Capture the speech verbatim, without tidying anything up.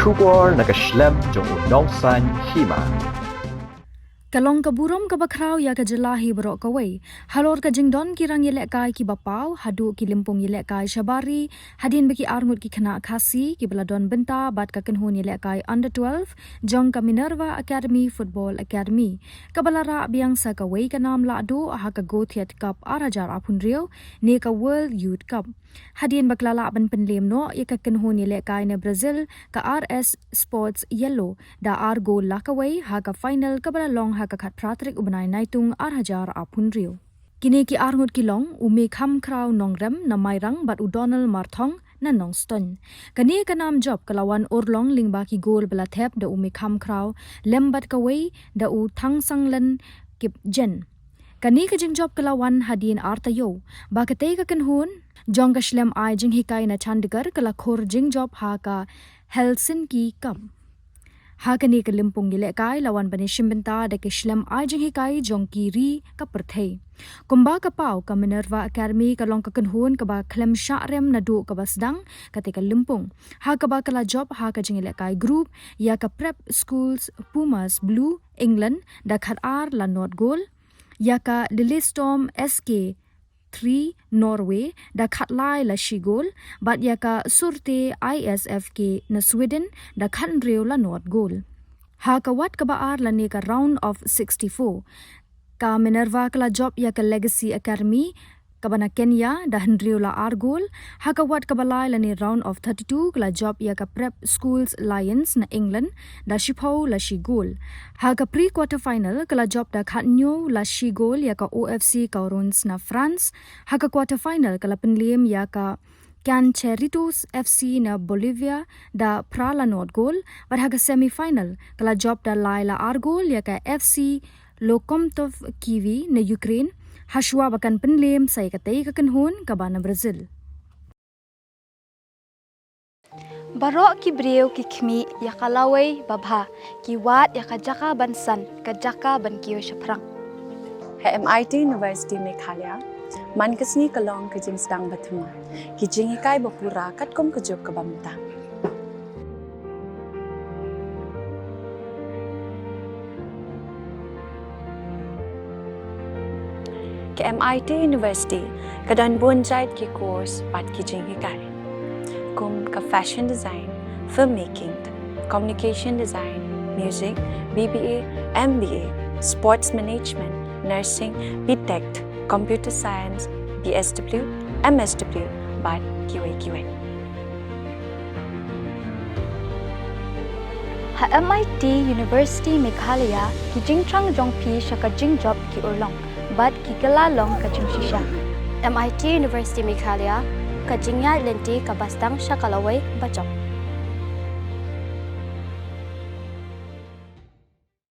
Khubor na ka shlem jong u nongsaiñ hima. Ka long ka burom kaba khraw ïa ka jylla hi baroh kawei halor ka jingdon ki rang ïalehkai kiba paw haduh ki lympung ïalehkai sha bar ri, hadien ba ki arngut ki khynnah Khasi kiba la don bynta bad ka kynhun ïalehkai under twelve jong ka Minerva Academy Football Academy, kaba la rah biang sa kawei ka nam lahduh ha ka Gothied Cup ar hajar arphew hynriew ne ka World Youth Cup. Hadien ba ka la lah ban pynlem noh ïa ka kynhun ïalehkai na Brazil, ka R S Sports Yellow, da ar gol la kawei ha ka final kaba la long ha ka khatphra tarik u bnai Naitung ar hajar arphew hynriew. Kine ki arngut ki long u Mekham Khraw Nongrem na Mairang bad u Donald Marthong na Nongstoiñ. Kane ka nam jop ka la wan urlong lyngba ki gol ba la thep da u Mekham Khraw lem bad kawei da u Thangsanglen Kipgen. Kane ka jingjop ka la wan hadien ar taïew ba katei ka kynhun jong ka shlem ai jinghikai na Chandigarh ka la khur jingjop ha ka Helsinki Cup. Ha kane ka lympung ïalehkai la wan ban ïashim bynta da ki shlem ai jinghikai jong ki ri ka pyrthei. Kumba ka paw, ka Minerva Academy ka long ka kynhun kaba khlem shah rem naduh kaba sdang katei ka lympung, ha kaba ka la jop ha ka jingïalehkai group ïa ka Prep Schools Pumas Blue, England, da khatar la nod gol, ïa ka Lillestrøm S K three, Norway, da khatlai la shi gol, bad ïa ka Surte I S F K na Sweden da khathynriew la nod gol. Ha ka wat kaba ar lane ka round of sixty-four, ka Minerva ka la jop ïa ka Legacy Academy kaba na Kenya da hynriew la ar gol. Ha ka wat kaba lai lane round of thirty-two ka la jop ïa ka Prep Schools Lions na England da shiphew la shi gol. Ha ka pre quarter final ka la jop da khathynñiew la shi gol ïa ka O F C Caorons na France. Ha ka quarter final ka la pynlem ïa ka Cancheritos F C na Bolivia da phra la nod gol, bad ha ka semi final ka la jop da lai la ar gol ïa ka F C Lokomotiv Kyiv na Ukraine, ha shuwa ba kan pynlem sa ïa katei ka kynhun kaba na Brazil. Baroh ki briew ki khmih ïa ka lawei babha, ki wad ïa ka jaka ban san, ka jaka ban kiew shaphrang. Ha M I T University Meghalaya, man ka sngi ka long ka jingsdang ba thymmai, ki jinghikai ba pura katkum ka juk kaba mynta. Ka M I T University ka don bun jait ki course bad ki jinghikai, kum ka fashion design, filmmaking, communication design, music, B B A, M B A, sports management, nursing, B Tech, computer science, B S W, M S W, bad kiwei kiwei. Ha M I T University Meghalaya, ki jingthrang jong phi sha ka jingjop ki urlong bad ki kylla long ka jingshisha. M I T University Meghalaya, ka jingïaid lynti kaba sdang sha ka lawei bajop.